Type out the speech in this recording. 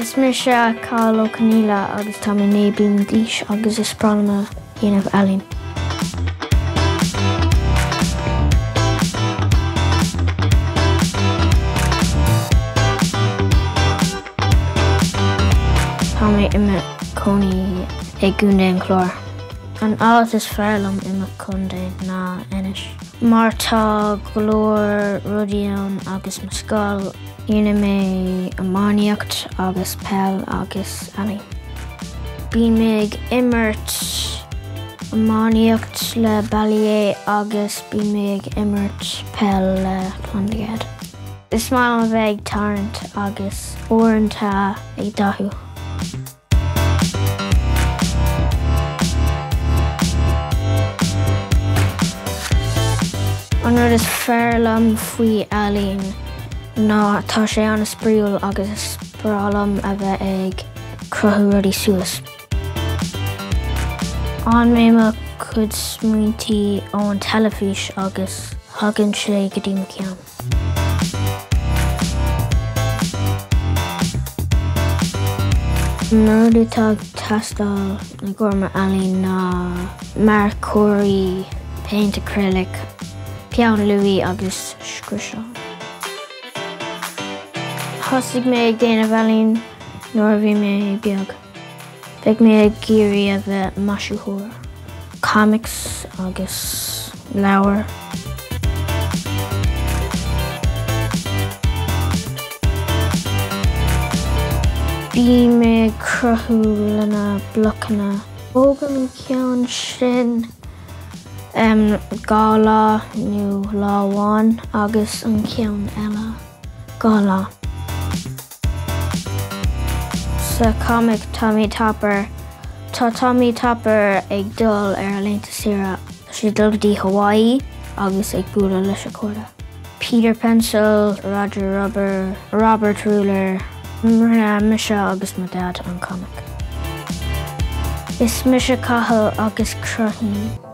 Is mise Cathal Ó Conghaile agus tá mé 9 bliana d'aois agus is breá liom a dhéanamh ealaín. Tá mé i mo chónaí i gContae an Chláir. An áit is fearr liom i mo chontae ná Inis, mar tá go leor rudaí ann agus mo scoil, dhéanann mé iománaíocht agus peil agus ealaín. Bíonn mé ag imirt iománaíocht le Ballyea agus bíonn mé ag imirt peil le Clondegad. Is maith liom a bheith ag tarraingt agus uaireanta ag dathú. An rud is fearr liom faoi ealaín ná tá sé an-spraíúil agus is breá liom a bheith ag cruthú rudaí suas. Faigheann mé mo chuid smaointí ón teilifís agus thagann sé go dtí mo cheann. Na rudaí atá ag teastáil i gcomhair mo ealaín ná marcóirí, péint acrylic, peann luaidhe agus scriosán. Thosaigh mé ag déanamh ealaín nuair a bhí mé beag. Bheadh mé ag iarraidh a bheith maisitheoir comics agus leabhar. Bím ag cruthú le na blocanna. Tógann an ceann sin 2 lá nó lá amháin agus an ceann eile 2 lá. Sa comic Tommy Topper, tá Tommy Topper ag dul ar a laethanta saoire. Tá sé ag dul go dtí Hawaii agus ag bualadh leis a chairde. Peter Pencil, Roger Rubber, Robert Ruler. Rinne mise agus mo Dhaid an comic. Is mise Cathal agus cruthaím.